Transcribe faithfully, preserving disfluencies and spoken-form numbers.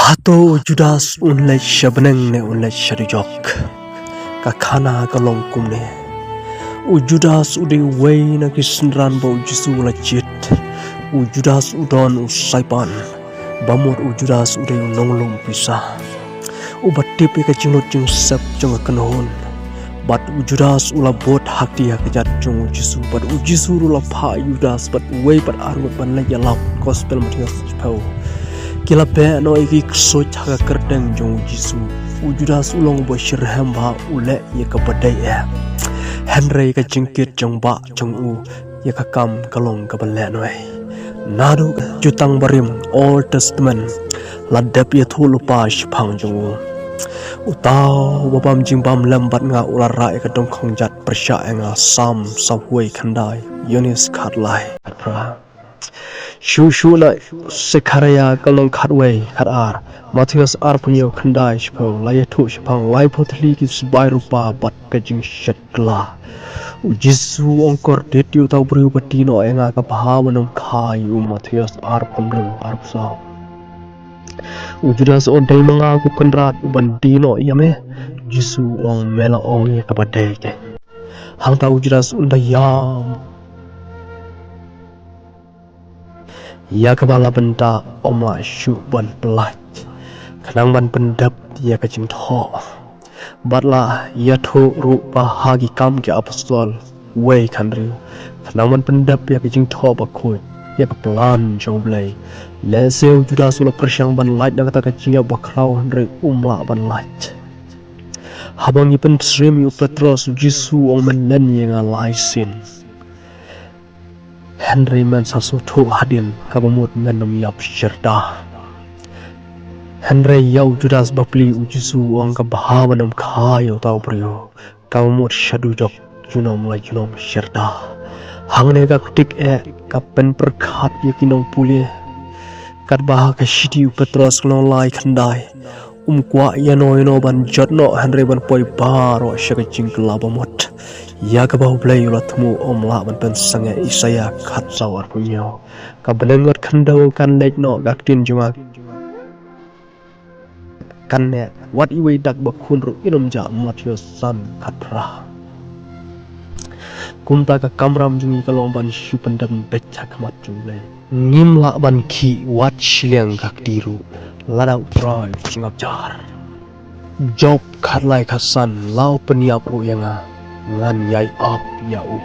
Hato u Judas un leit sha bneng ne un leit sha dujok? Ka khana ka long kumne. U Judas u dei uwei na ki synran ba u Jisu u la jied. U Judas u don u saipan. Bamut u Judas u dei u nonglum pisa. Uba tip ïa ka jinglut jingsep jong ka kynhun. Bad u Judas u la bud ha kti ha kjat jong u Jisu. Bad u Jisu ruh u la phah ïa u Judas bad uwei bad arngut ban leit ïalap. Gospel Mathaios shiphew. Ki la beh noh ïa ki ksuid ha ka kyrteng jong u Jisu. U Judas u long uba shitrhem bha, u leh ïa kaba dei eh. Hynrei ka jingkit jong Bah jong u ïa ka kam ka long kaba lehnoh. Naduh ka Jutang Barim, Old Testament, la dep ïathuh lypa shaphang jong u. Uta uba bam jingbam lem bad nga u la rah ïa ka dongkhong jat pyrshah ïa nga. Salm sawphew khyndai, Ïoannis khatlai, khatphra. Shuh shuh na Sekharaïa ka lynnong khatwei, khatar. Mathaios arphew hynñiew, khyndai shiphew, la ïathuh shaphang laiphew tylli ki sbai rupa bad ka jingshet kylla. U Jisu u ong, kordit ïa uta u briew uba die noh ïa nga, ka bha ban ym kha ïa u. Mathaios arphew hynriew, arphew saw. U Judas u ong, dei ma nga ko Kynrad uban die noh ïa me? U Jisu u ong, me la ong ïa kaba dei. Hangta u Judas un da ïam. Ïa kaba la bynta ym lah shuh ban pyllait khnang ban pyndep ïa ka jingthoh. Bad la ïathuh ruh ba ha Ki Kam ki Apostol wei khathynriew, khnang ban pyndep ïa ka jingthoh bakhuid, ïa ka plan jong U Blei, lehse u Judas u la pyrshang ban lait na kata ka jingïap bakhraw hynrei um lah ban lait. Haba ngi pynsyriem ïa u Petros, u Jisu u ong, men len ïa nga lai sien. Hynrei men sa sngewthuh hadien kaba mut men ym ïap shirta. Hynrei ïa u Judas bapli u Jisu u ong, ka bha ban ym kha ïa uta u briew kaba mut sha dujok junom la junom shirta. Hangne ka ktik eh ka pynpyrkhat ïa ki nongpule. Katba ha ka shithi u Petros ka lynnong lai khyndai, um kwah ïano ïano ban jot noh hynrei ban poi baroh sha ka jingkylla bamut. Ïa kaba U Blei u la thmu ym lah ban pynsangeh. Isaïah khatsaw, arphew hynñiew. Ka bneng ngut khyndew kan leit noh, ka ktien jong nga kan neh, wat iwei dak ba khun ruh in ym jah. Mathaios san, khatphra. Kumta ka kamram jong ngi ka long ban shu pyndem beit ha khmat jong U Blei. Ngim lah ban khih wat shiliang ka kti ruh lada U Trai u sngap jar. Job khatlai, khatsan, la u pynïap ruh ïa nga, ngan ïai ap ïa u.